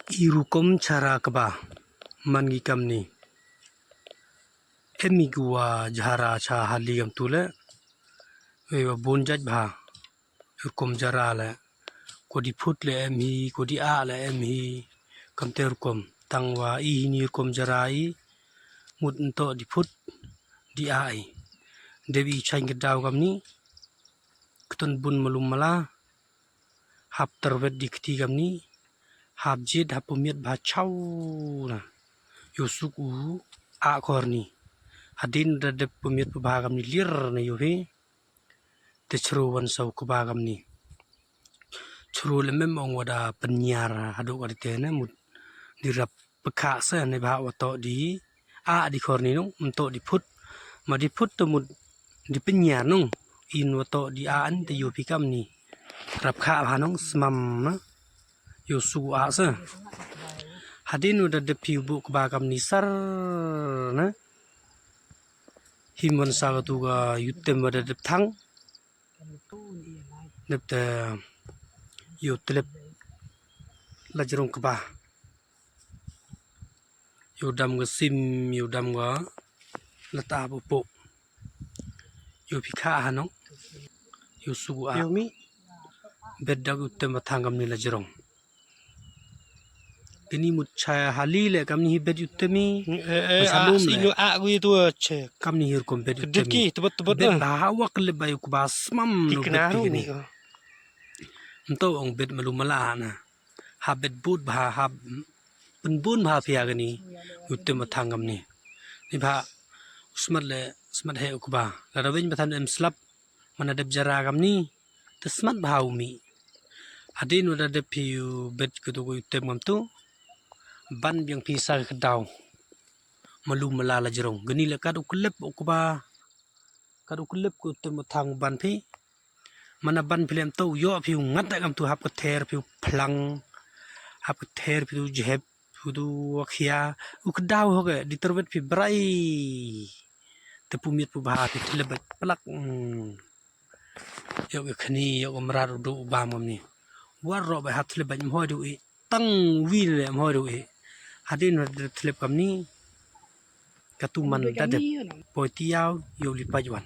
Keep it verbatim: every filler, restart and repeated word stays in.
I rukom chara kba man ki kamni. Em i ki wa jhara cha hali kam tu le. Wei wa bun jait bha. I rukom jara le. Ko di phut le em hi, ko di a le em hi. Kam te rukom. Tang wa i hi ni rukom jara i. Mut nto di phut, di a i. Dewi chain ke daw kamni. Ktun bun malum mala. Hap terwet di kti kamni. Hap jit, hap pumiet bha chaw na. Yo suk u a khor ni. Hadin da dep pumiet bha kamni lir na yo hi. Te chru wan sau kba kamni. Chru le mem ong wada penyar haduk adi te ne mut di rap pekha se ne bha wa to di a di khor ni nung, mto di phut. Ma di phut to mut di penyar nung. In wa to di a an te yo pi kamni. Rap kha bha nung smam na. Yo su a se. Hadin wada dep pi u bu kba kamni sar na. Him wan sa ka tu ka yutem wada dep thang. Dep te yo tlep la jrong kba. Yo dam ka sim, yo dam ka lata bu po. Yo pi kha ha nong. Yo su a. Yo mi. Bet dak yutem ba thang kamni la jrong. Kini mut cha hali le kamni hi bet yutem i. Eh, eh, Masa a, lum si le. Nyu a gu itu che. Kamni hi rukom bet yutem i. Kedit ki, tebet, tebet Bet na. Ba ha wa klep ba yu kba smam Ki no kena bet ru pi ni kini. Ko. Nto ong bet malu mala na. Ha bet but bha, ha pun bun bha pia kini. Yutem ba thang kamni. Ni bha smat le, smat he u kba. Lada wen ba than em slap. Mana dep jara kamni. Te smat bha u mi. Hadin wada dep pi u bet kutu ku yutem kam tu. Ban biang pi sa ka daw. Malu mala la jrong. Gani le kat u klep u kba. Kat u klep ku yutem u thang ban pi. Mana ban pi lem to yo pi u ngat da kam tu hap ka ther pi u phlang. Hap ka ther pi u jhep. Pi u tu wakhia. U ka daw ho ke di terwet pi brai. Te pumiet pu bha pi tlep bait plak. Hmm. Yok i khni, yok i mrad u du u bam kamni. War ro bai hap tlep bait mhoi du i. Tang wi le mhoi du i. Hadin wa tlep kamni. Ka tu man da dep. Poi tiaw, yok li pait wan.